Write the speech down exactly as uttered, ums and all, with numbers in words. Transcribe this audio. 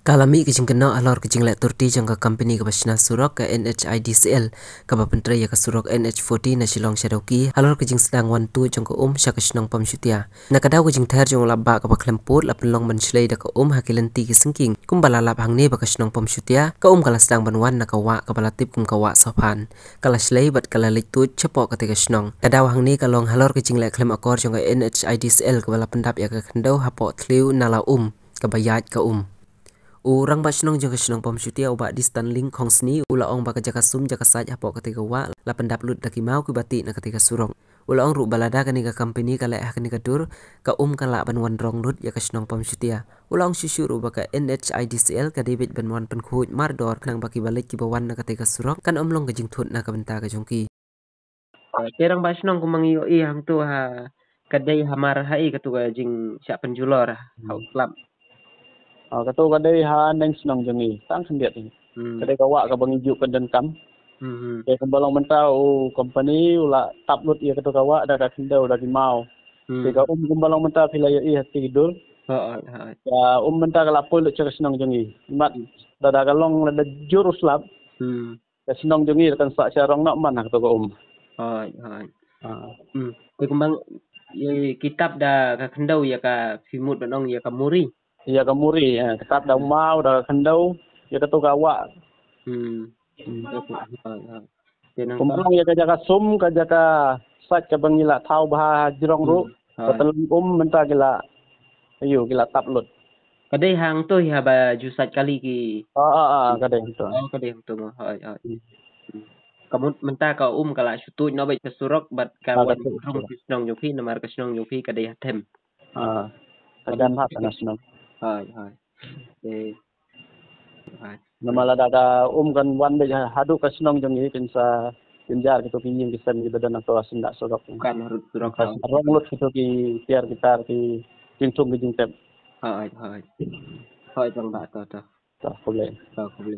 Ka la mih ka jingkynnoh halor ka jingleh turti jong ka company kaba shna surok ka N H I D C L, kaba pyntrei ïa ka surok N H forty na Shillong sha Dawki, halor ka jingsdang wan tuid jong ka um sha ka shnong Pamshutia. Na ka daw ka jingther jong u lap bah kaba khlem pud la pynlong ban shlei da ka um ha ki lynti ki syngking, kumba la lap hangne ba ka shnong Pamshutia, ka um ka la sdang ban wan na ka wah kaba la tip kum ka wah Sophan. Ka la shlei bad ka la leit tuid shapoh katei ka shnong. Ka daw hangne ka long halor ka jingleh khlem akor jong ka N H I D C L kaba la pyndap ïa ka khyndew hapoh thliew na la um, kaba ïaid ka um. U rangbah shnong jong ka shnong Pamshutia u Bah Distan Lyng Khongsni u la ong ba ka jaka sum jaka sait hapoh katei ka wah la pyndap lut da ki maw kiba tih na katei ka surok. U la ong ruh ba lada kane ka company ka leh ha kane ka dur, ka um ka lah ban wan rong lut ïa ka shnong Pamshutia. U la ong shuh shuh ruh ba ka N H I D C L ka dei beit ban wan pynkhuid mardor khnang ba kiba leit kiba wan na katei ka surok kan ym long ka jingthut na ka bynta ka jong ki. Te rangbah shnong, kumba ngi ïohi hangto ha, ka dei hamar ha i kato ka jingshah pynjulor ha u slap? Ah, kato ka dei ha neng shnong jong ngi, tang khyndiat hi. Hmm. Ka dei ka wah kaba ngi ju pyndonkam. Hmm, hmm. Te kumba long mynta u company u la tap lut ïa kato ka wah da ka khyndew da ki maw. Hmm. Te ka um kumba long mynta phi la ïohi ha ti dur. Ha, ha, ha. Ka um mynta ka la poi lut sha ka shnong jong ngi. Mat, hmm, da da ka long lada jur u slap. Hmm. Ka shnong jong ngi kan sah sha rong noh man ha kato ka um. Hooid, hooid. Ah. Hmm. Te kumba ïa ki tap da ka khyndew ïa ka, phi mut ban ong ïa ka muri. Ïa ka muri, eh, ka tap da u maw da ka khyndew ïa kato ka wah. Hmm. Hmm. Hooid, hooid. Te nang kumba ïa ka jaka sum, ka jaka sait kaba ngi la thaw bha ha jrong ruh. Hmm. Hooid. Ka tnat um mynta ki la, aïu, ki la tap lut. Ka dei hangto hi haba ju sait kali ki. Ah, ah, ah, ka dei hangto. Oh, ka dei hangto mo. Hooid, hooid. Hmm. Hmm. Ka mut mynta ka um ka la shu tuid noh beit ka surok bad ka, ah, ka wan tuid rong surok. Ka shnong jong phi, namar ka shnong jong phi ka dei ha them. Ah. Ka dei ha them ha shnong. Hooid, hooid. Eh. Hooid. Namar lada ka um kan wan beit ha, haduh ka shnong jong ngi, kin sa, kin jar kito ki ïing ki sem kiba don hangto ha syndah surok. Kan harud surok. Kan sa rong lut kito ki tiar ki tar ki jingthung ki jingtep. Hooid, hooid. Hooid, tang ba to, to. To, khublei. To, khublei.